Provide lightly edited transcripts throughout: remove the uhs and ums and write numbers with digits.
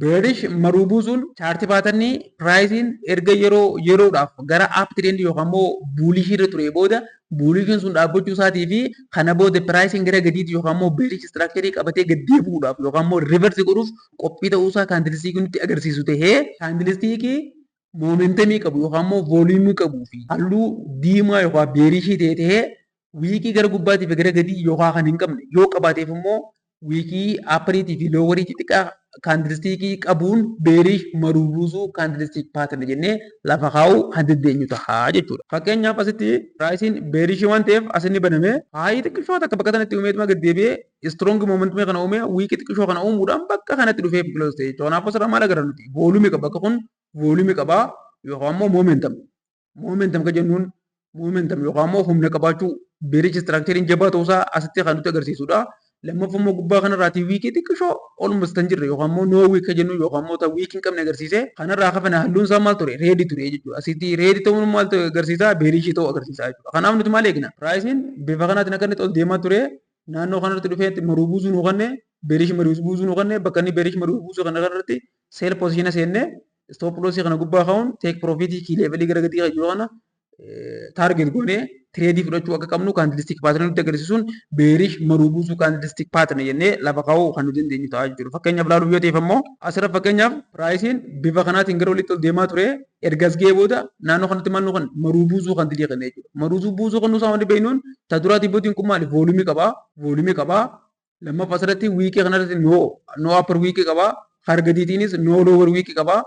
Bearish Marubozuun chart patternii priceiin erga yeroo yeroodhaaf gara up trendii yookaan immoo bullishii irra ture booda bullishiin sun dhaabbachuu isaatii fi kana booda priceiin gara gadiitti yookaan immoo bearish structurii qabatee gad deebi'uudhaaf yookaan immoo reverse godhuuf qophii ta'uusaa candlestickii nutti agarsiisu tahee, candlestickii momentumii qabu yookaan immoo volumeii qabuu fi halluu diimaa yookaan bearishii ta'e tahee, wickii gara gubbaatii fi gara gadii yookaan kan hin qabne, yoo qabaateef immoo wickii upperiitii fi lowerii xixiqqaa candlestickii qabuun bearish Marubozu candlestick pattern jennee lafa kaa'uu kan dandeenyu ta'a jechuudha. Fakkeenyaaf, asitti priceiin bearishii waan ta'eef asinni baname highii xiqqishoo takka bakka kanatti uumeetuma gad deebi'ee strong momentumii kana uumee wickii xiqqishoo kana uumuudhaan bakka kanatti dhufee close ta'e jechuudha. Kanaafuu asirraa maal agarra nuti? Volumeii qaba. Bakka kun volumeii qaba yookaan immoo momentum. Momentum kan jennuun momentum yookaan immoo humna qabaachuu, bearish structureiin jabaa ta'uusaa asitti kan nutti agarsiisudha. Lammaffaa immoo gubbaa kanarraatii wickii xiqqishoo almost kan jirre yookaan immoo no wick kan jennu yookaan immoo wickii hin qabne agarsiise. Kanarraa kafane halluun isaa maal ture? Redii ture jechuudha. Asitti redii ta'uun maal agarsiisa? Bearishii ta'uu agarsiisa jechuudha. Kanaaf nuti maal eegna? Priceiin bifa kanaatiin akka inni ol deemaa ture, naannoo kanarratti dhufee Marubozu nuu kenne, bearish Marubozu nuu kenne. Bakka inni bearish Marubozu kana irratti sell positiona seennee stop lossii kana gubbaa kaa'uun take profitii key levelii gara gadii jiru kana target goonee tradeii fudhachuu akka qabnu candlestick patternii nutti agarsiisuun bearish Marubozu candlestick pattern jennee lafa kaa'uu kan nu dandeenyu ta'a jechuudha. Fakkeenyaaf ilaaluuf yoo ta'eef ammoo asirra fakkeenyaaf priceiin bifa kanaatiin gara olitti ol deemaa ture. Erga as ga'ee booda naannoo kanatti maal nu kan Marubozu kan dilii kenna jechuudha. Marubozu kan nuusaa wanti beeknuun ta duraatii bodyiin kun maali? Volumeii qabaa. Volumeii qabaa. Lammaffaa asirratti wickii kanarratti no upper wickii qabaa. Hargadiitiinis no lower wickii qabaa.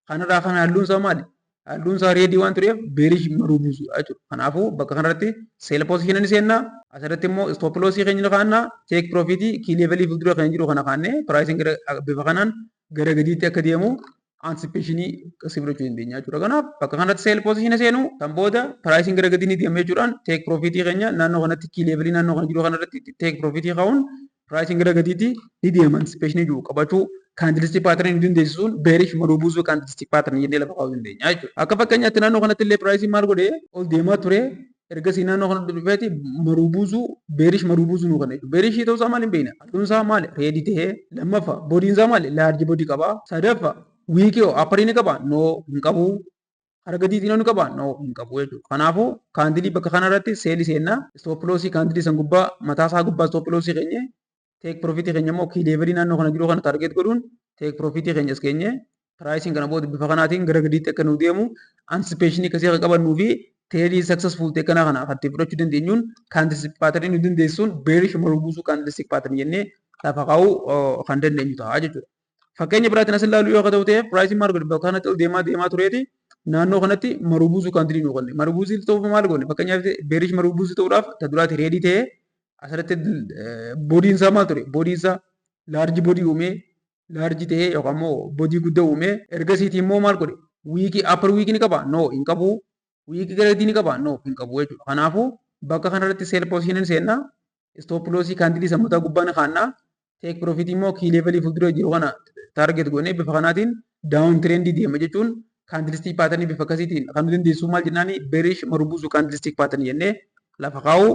Kanarraa kan halluun isaa maali? Halluun isaa redii waan tureef bearish Marubozu jechuudha. Kanaafuu bakka kanarratti sell positionii ni seenna. Asirratti immoo stop lossii keenya kaa'anna. Take profitii key levelii fuuldura kan jiru kana kaa'annee priceiin bifa kanaan gara gadiitti akka deemu anticipationii si fudhachuu dandeenya jechuudha. Kanaaf bakka kanatti sell positionii seenu kan booda priceiin gara gadii ni deema jechuudhaan take profitii keenya naannoo kanatti key levelii naannoo kana jiru kanarratti take profitii kaa'uun priceiin gara gadiitti ni deema anticipationii jiru qabachuu candlestick patternii nu dandeessisuun bearish Marubozu candlestick patternii jennee lafa kaa'uu dandeenya jechuudha. Akka fakkeenyaatti naannoo kanatti illee priceiin maal godhee ol deemaa ture? Ergasii naannoo kanatti dhufeeti Marubozu, bearish Marubozu nu kana jechuudha. Bearishii ta'uu isaa maal hin beekna? Halluun isaa maali? Redii tahee. Lammaffaa, bodyiin isaa maali? Large body qaba. Sadaffaa, wickii upperii ni qaba? No, hin qabu. Harka gadiitiin ni qaba? No, hin qabu jechuudha. Kanaafuu candleii bakka kanarratti sellii seennaa, stop lossii candleii san gubbaa, mataa isaa gubbaa stop lossii keenye, take profitii keenya immoo key levelii naannoo kana jiru kana target godhuun take profitii keenya as keenye priceiin kana booda bifa kanaatiin gara gadiitti akka nu deemu anticipationii akkasii akka qabannuu fi tradeii successful ta'e kana kana kan fudhachuu dandeenyuun candlestick patternii nu dandeessuun bearish Marubozu candlestick patternii jennee lafa kaa'uu kan dandeenyu ta'a jechuudha. Fakkeenya biraatiin as ilaalu yoo ta'u ta'e, priceiin maal godhe? Bakka kanatti ol deemaa deemaa tureeti naannoo kanatti Marubozu candleii nu kenne. Marubozu ta'uuf maal goone? Fakkeenyaaf, bearish Marubozu ta'uudhaaf ta duraati redii ta'ee asirratti bodyiin isaa maal ture? Bodyiin isaa large body uumee, large ta'ee yookaan immoo body guddaa uumee, ergasiitii immoo maal godhe? Wickii upper wickii ni qaba? No, hin qabu. Wickii gara gadii ni qaba? No, hin qabu jechuudha. Kanaafuu bakka kanarratti sell positioniin seennaa, stop lossii candleii isa mataa gubbaa ni kaa'annaa, take profitii immoo key levelii fuuldura jiru kana target goonee bifa kanaatiin down trendii deema jechuun candlestick patternii bifa akkasiitiin kan nu dandeessu maal jennaani? Bearish Marubozu candlestick patternii jennee lafa kaa'uu